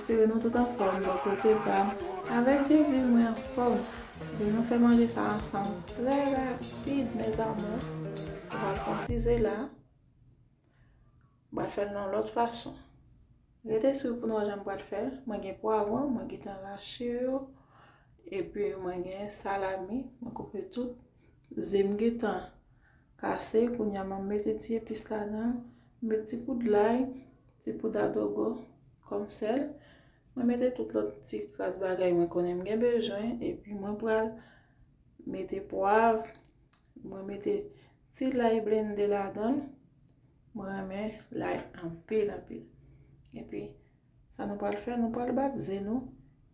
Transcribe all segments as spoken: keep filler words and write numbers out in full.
Espere nou tout anfòm bò kote pa m. Avèk Jezi, mwen anfòm. Vin nou fè manje sa ansanm trè rapid, mes amours. Nou pral kontize la. M pral fè l nan lòt fason. Rete swiv pou nou wè jan m pral fè l. Mwen gen pwavwon, mwen gentan rache yo. Epi mwen gen salami, mwen koupe tout. Ze m gentan kase, kounye a m ap mete ti epis ladan. M met ti poud lay, ti poud adobo kòm sèl. Mwen mete tout lòt ti kras bagay mwen konnen m gen bezwen. Epi mwen pral mete pwav, mwen mete ti lay blende ladan l. Mwen renmen lay anpil, anpil. Epi, sa nou pral fè, nou pral bat ze nou.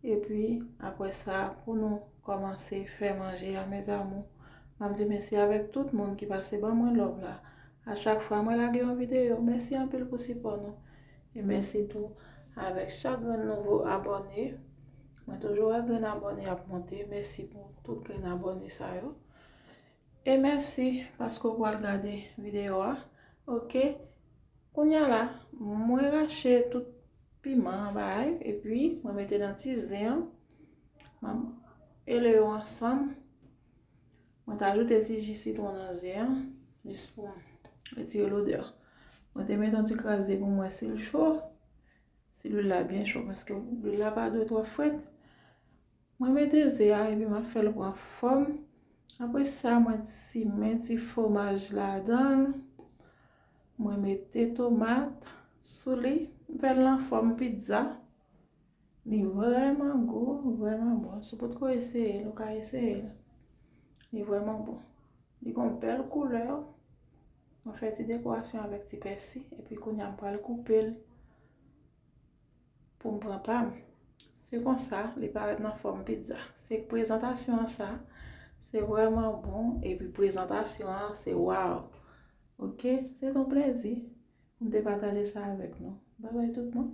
Epi, apre sa, pou nou kòmanse fè manje a, mes amours, m ap di mèsi avèk tout moun ki pase ban mwen love la. A chak fwa mwen lage yon videyo, mèsi anpil pou sipò nou. E mèsi tou avèk chak grenn nouvo abòne. Mwen toujou wè grenn abòne ap monte. Mèsi pou tout grenn abòne sa yo. E mèsi paske w pral gade videyo a. Oke. Kounye a la, mwen rache tout piman an bay, epi mwen mete nan ti zen an. M ap ele yo ansanm. Mwen te ajoute ti ji sitwon nan zen an, jis pou retire lodè. Mwen te mete yon ti kras ze pou m wè si l cho, si lwil la byen cho, paske lwil la pa dwe twò frèt. Mwen mete ze a epi m ap fè l pran fòm. Apre sa, mwen simen ti fwomaj ladan l. Mwen mete tomat sou li. M fè l nan fòm pizza. Li vrèman gou, vrèman bon. Si w potko eseye l, ou ka eseye l. Li vrèman bon. Li gon bèl koulè. Mwen fè ti dekorasyon avèk ti pèsi. Epi kounye a m pral koupe l pou m pran pa m. Se konsa li parèt nan fòm pizza. Se prezantasyon an sa. Se vrèman bon. Epi prezantasyon an, se waw. Oke? Se yon plezi pou m te pataje sa avèk nou. Babay tout moun.